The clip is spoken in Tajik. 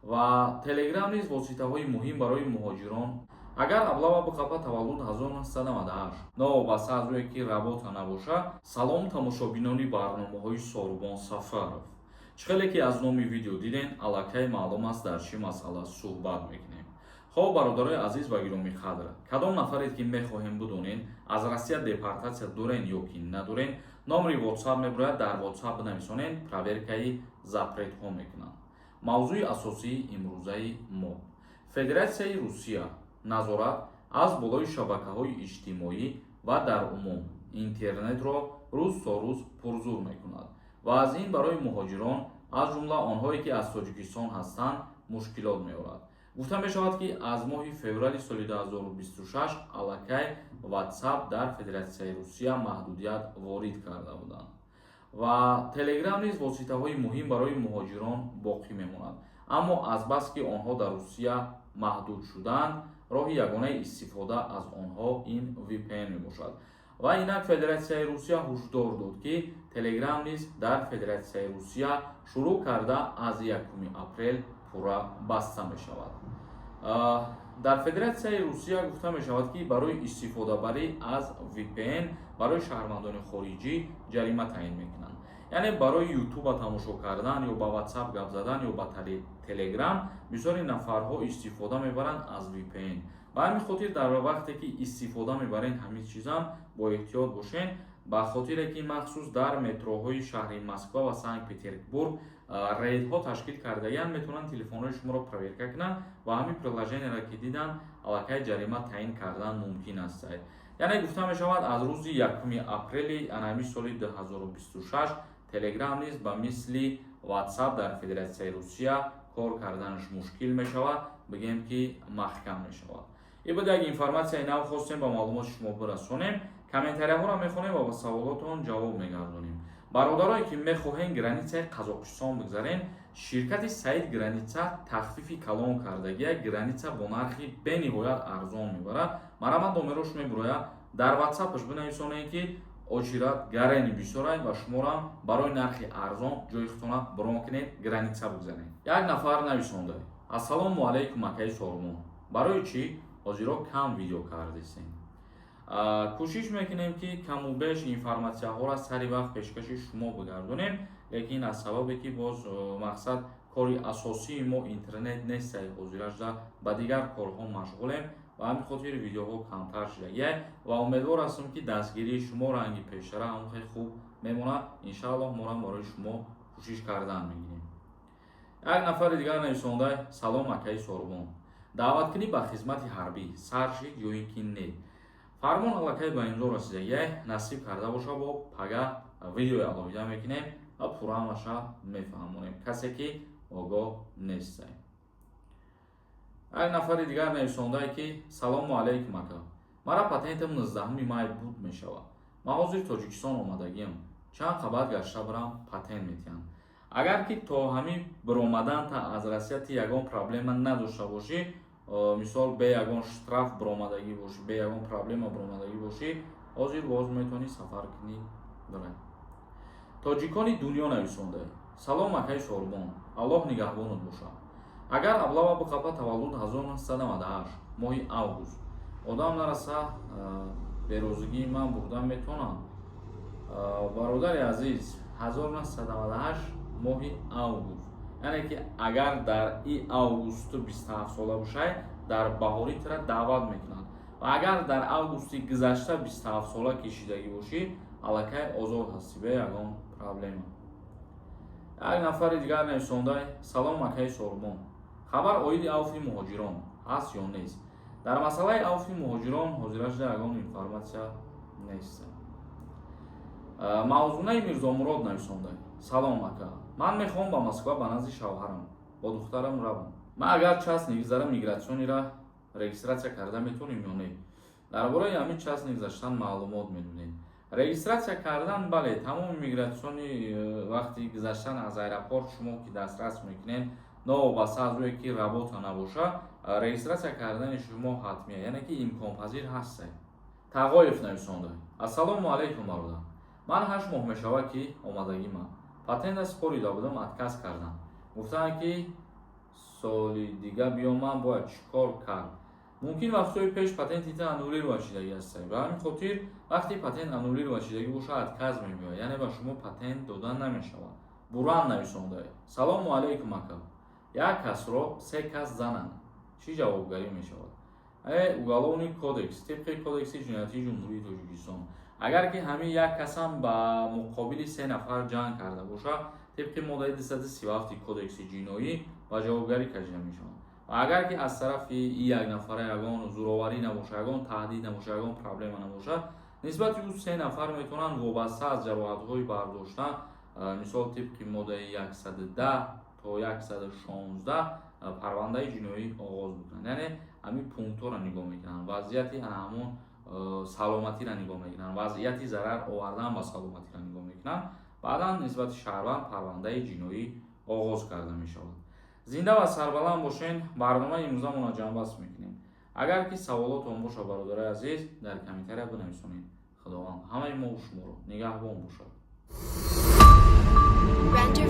Ва Телеграм низ воситаҳои муҳим барои муҳоҷирон. Агар облава биқапа, таваллуд 1998, новобаста аз рӯе ки работа набоша. Салом, тамошобинони барномаҳои Сорубон Сафаров. Чӣ хеле ки аз номи видео диден, аллакай маълум аст, дар чӣ масъала суҳбат мекунем. Хоб, бародарои азиз ва гиромӣ қадр, кадом нафаред, ки мехоҳем бидонен, аз Россия депортатсия дорен ё ки надорен, номери WhatsApp мебирояд, дар WhatsApp бинависонен, проверкаи запретҳо мекунанд. Мавзӯи асосии имрӯзаи мо: Федератсияи Русия назорат аз болои шабакаҳои иҷтимоӣ ва дар умум интернетро рӯз то рӯз пурзур мекунад ва аз ин барои муҳоҷирон, аз ҷумла онҳое, ки аз Тоҷикистон ҳастанд, мушкилот меорад. Гуфта мешавад, ки аз моҳи феврали соли 2026 аллакай WhatsApp дар Федератсияи Русия маҳдудият ворид карда буданд ва Телеграм низ воситаҳои муҳим барои муҳоҷирон боқӣ мемонад, аммо азбаски онҳо дар Русия маҳдуд шудаанд, роҳи ягонаи истифода аз онҳо ин VPN мебошад. Ва инак Федератсияи Русия ҳушдор дод, ки Телеграм низ дар Федератсияи Русия шурӯъ карда аз 1 апрел пурра баста мешавад. Дар Федератсияи Русия гуфта мешавад, ки барои истифодабарӣ аз VPN барои шаҳрвандони хориҷӣ ҷарима таъин мекунанд. Яъне барои Ютуба тамошо кардан ё ба WhatsApp гап задан ё ба Телеграм бисёри нафарҳо истифода мебаранд аз VPN. Ба ҳамин хотир дар вақте ки истифода мебарен, ҳамин чизам бо эҳтиёт бошен, ба хотире ки махсус дар метроҳои шаҳри Москва ва Санкт Петербург рейдҳо ташкил кардагианд, метавонанд телефонҳои шуморо проверка кунанд ва ҳамин приложениеро ки диданд, аллакай ҷарима таъин кардан мумкин аст. Яъне гуфта мешавад, аз рӯзи 1 апрели анами соли 2026 Телеграм низ ба мисли WhatsApp дар Федератсияи Русия кор карданаш мушкил мешавад, бигем ки маҳкам мешавад. Ин буд як информатсияи нав, хостем ба маълумоти шумо бирасонем. Комментарияҳоро мехонем ва ба саволотон ҷавоб мегардонем. Бародарое, ки мехоҳем границаи Қазоқистон бигзарем, ширкати Саид Граница тахфифи калон кардагия, граница бо нархи бениҳоят арзон мебарад. Марҳамат, номерош мебурояд, дар Ватсапаш бинависонед, ки очередь гарени бисёрай ва шуморам барои нархи арзон ҷои худтона брон кунед, граница бигзаред. Як нафар нависонда: «Ассалому алайкум, акаи Сорбон, барои чӣ ҳозиро кам видео кардесем?» Кӯшиш мекунем, ки каму беш информатсияҳоро сари вақт пешкаши шумо бигардонем, лекин аз сабабе ки боз мақсад кори асосии мо интернет нест, ҳозирашда ба дигар корҳо машғулем, ба ҳамин хотир видеоҳо камтар шудагия. Ва умедвор ҳастам, ки дастгирии шумо ранги пештара ҳам хеле хуб мемонад. Иншааллоҳ, морам барои шумо кӯшиш кардан мегирем. Як нафари дигар нависонда: «Салом, акаи Сорбон, даъваткунӣ ба хизмати ҳарбӣ сар шид ё ин ки не?» Фармон аллакай ба имзо расидагия, насиб карда боша, бо пага видеои алоҳида мекунем ва пурраамаша мефаҳмонем, касе ки огоҳ нестай. Як нафари дигар нависондае, ки «Салому алайкум, ака, мара патентам 19 май буд мешавад, ман ҳозир Тоҷикистон омадагиам, чанд қабат гашта бирам, патент метиҳанд?» Агар ки то ҳамин биромаданта аз Россия ти ягон проблема надошта бошӣ, мисол, бе ягон штраф биромадагӣ бошӣ, бе ягон проблема биромадагӣ бошӣ, ҳозир боз метавонӣ сафар кунӣ, бирай. Тоҷикони дунё нависонда: «Салом, акаи Сорбон, Аллоҳ нигаҳбонат бошад. Агар облава биқапа, таваллуд 1998 моҳи август, одам нараса, берозигии ман бурда метавонам?» Бародари азиз, 1998 моҳи август, яъне ки агар дар и августу 27 сола бошай, дар баҳорӣ тура даъват мекунанд ва агар дар августи гузашта 27 сола кишидагӣ бошӣ, аллакай озод ҳастӣ, бе ягон проблема. Як нафари дигар нависонда: «Салом, акаи Сорбон, хабар оиди авфи муҳоҷирон ҳаст ё нест?» Дар масъалаи авфи муҳоҷирон ҳозирашда ягон информатсия нест. Мавзунаи Мирзомурод нависонда: «Салом, ака, ман мехоҳам ба Москва ба назди шавҳарам бо духтарам равам. Ман агар частный гузарам, миграционныйра регистрация карда метавонем ё не?» Дар бораи ҳамин частный гузаштан маълумот медонед? Регистрация кардан, бале, тамоми миграционный вақти гузаштан аз аэропорт шумо ки дастрас мекунед, новобаста аз рӯе ки работа набоша, регистрация кардани шумо ҳатмия, яъне ки имконпазир ҳаст. Тағоев нависонда: «Ассалому алайкум, бародар, ман 8 моҳ мешавад, ки омадагима, патента супорида будам, отказ кардам, гуфтанд, ки Соли дига биёмам, бояд чӣ кор кард? Мумкин, вақтҳои пеш патенти та аннулировать шидагӣ ҳастай. Ба ҳамин хотир, вақте патент аннулировать шидагӣ бошад, отказ мебиёяд, яъне ба шумо патент дода намешавад. Буран нависонда: «Салому алайкум, ака, як касро се кас зананд, чӣ ҷавобгарӣ мешавад?» Уголовный кодекс, тибқи Кодекси ҷиноятии Ҷумҳурии Тоҷикистон, агар ки ҳамин як касам ба муқобили се нафар ҷанг карда бошад, тибқи моддаи 237 Кодекси ҷиноӣ ба ҷавобгарӣ кашида мешавад. Ва агар ки аз тарафи як нафара ягон зӯроварӣ набошад, ягон таҳдид набошад, ягон проблема набошад, нисбати ӯ се нафар метавонанд вобаста аз ҷароҳатҳои бардошта, мисол, тибқи моддаи 110 то 116 парвандаи ҷиноӣ оғоз бикунанд. Яъне ҳамин пунктҳоро нигоҳ мекунанд, вазъияти ҳамон саломатиро нигоҳ мекунанд, вазъияти зарар овардан ба саломатиро нигоҳ мекунанд, баъдан нисбати шаҳрванд парвандаи ҷиноӣ оғоз карда мешавад. Зинда ва сарбаланд бошен. Барномаи имрӯзамонро ҷамъбаст мекунем. Агар ки саволотон боша, бародарои азиз, дар комментария бинависонед. Худованд ҳамаи мо шуморо нигаҳбон бошад. Render.